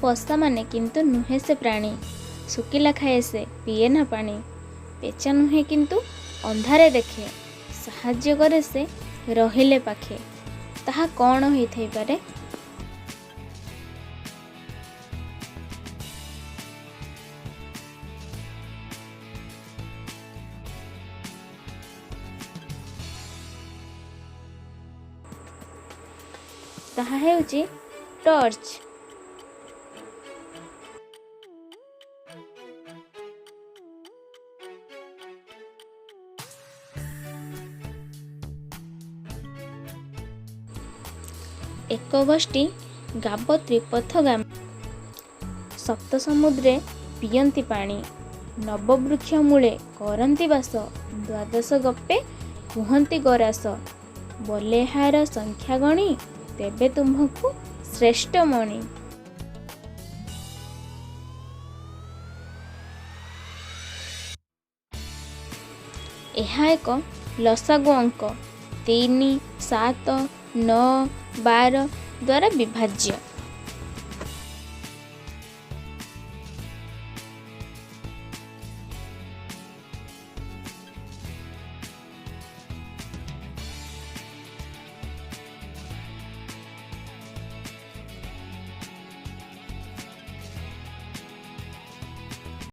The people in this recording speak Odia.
ପୋଷା ମାନେ କିନ୍ତୁ ନୁହେଁ ସେ ପ୍ରାଣୀ। ଶୁଖିଲା ଖାଏ ସେ, ପିଏ ନା ପାଣି। ପେଚା ନୁହେଁ କିନ୍ତୁ ଅନ୍ଧାରେ ଦେଖେ। ସାହାଯ୍ୟ କରେ ସେ ରହିଲେ ପାଖେ। ତାହା କ'ଣ ହୋଇଥାଇପାରେ? ତାହା ହେଉଛି ଟର୍ଚ୍ଚ। ଏକ ଗୋଷ୍ଠୀ ଗାବ ତ୍ରିପଥଗାମୀ। ସପ୍ତ ସମୁଦ୍ରେ ପିଅନ୍ତି ପାଣି। ନବବୃକ୍ଷ ମୂଳେ କରନ୍ତି ବାସ। ଦ୍ୱାଦଶ ଗୋପେ କୁହନ୍ତି ଗୋରାସ। ବୋଲେ ଏହାର ସଂଖ୍ୟା ଗଣି, ତେବେ ତୁମ୍ଭଙ୍କୁ ଶ୍ରେଷ୍ଠ ମଣି। ଏହା ଏକ ଲସାଗୁ ଅଙ୍କ 3, 7, 9, 12 ଦ୍ୱାରା ବିଭାଜ୍ୟ।